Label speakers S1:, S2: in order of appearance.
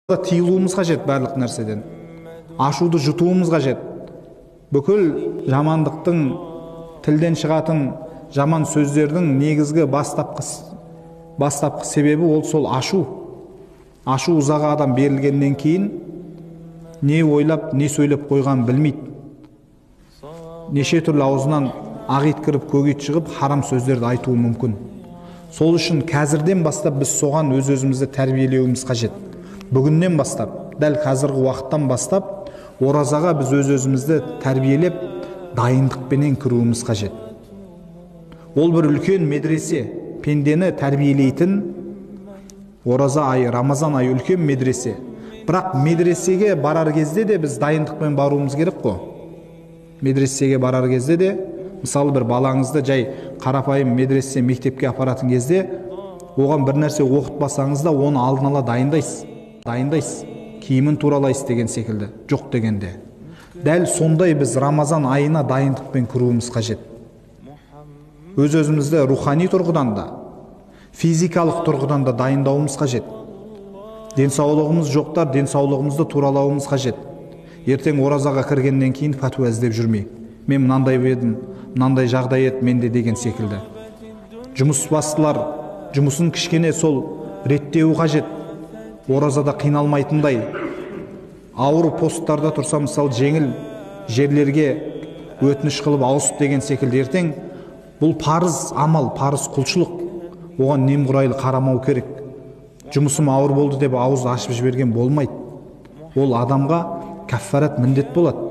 S1: Тыйылуымыз қажет барлық нәрседен. Ашуды жұтуымыз қажет. Бүкіл жамандықтың, тілден шығатын жаман сөздердің негізгі бастапқы себебі ол сол ашу. Ашу ұзаға адам берілгеннен кейін не ойлап, не сөйлеп қойғанын білмейді. Неше түрлі аузынан ақ ит кіріп, көк ит шығып, харам сөздерді айтуы мүмкін. Сол үшін қазірден бастап біз соған өз-өзімізді тәрбиелеуіміз қажет. Бүгіннен бастап, дәл қазіргі уақыттан бастап, оразаға біз өз-өзімізді тәрбиелеп, дайындықпенен кіруіміз қажет. Ол бір үлкен медресе, пендені тәрбиелейтін ораза айы, Рамазан айы үлкен медресе. Бірақ медресеге барар кезде де біз дайындықпен баруымыз керек қой. Медресеге барар кезде де, мысалы, бір балаңызды жай қарапайым медресе мектепке апаратын кезде, оған бір нәрсе оқытпасаңыз да, оны алдын ала дайындайсыз. Дайындайсыз, киімін туралайсыз деген секілді, жоқ дегенде. Дәл сондай біз Рамазан айына дайындықпен кіруіміз қажет. Өз-өзімізді рухани тұрғыдан да, физикалық тұрғыдан да дайындауымыз қажет. Денсаулығымыз жоқтар, денсаулығымызды туралауымыз қажет. Ертең оразаға кіргеннен кейін фәтуа іздеп жүрмей. Мен мынандай едім, мынандай жағдай еді менде деген секілді. Жұмысбастылар жұмысын кішкене сол реттеуі қажет. Оразада қиналмайтындай, ауыр посттарда тұрса, мысалы, жеңіл жерлерге өтініш қылып ауысып деген секілді. Ертең бұл парыз амал, парыз құлшылық. Оған немқұрайлы қарамау керек. Жұмысым ауыр болды деп ауыз ашып жіберген болмайды. Ол адамға каффарат міндет болады.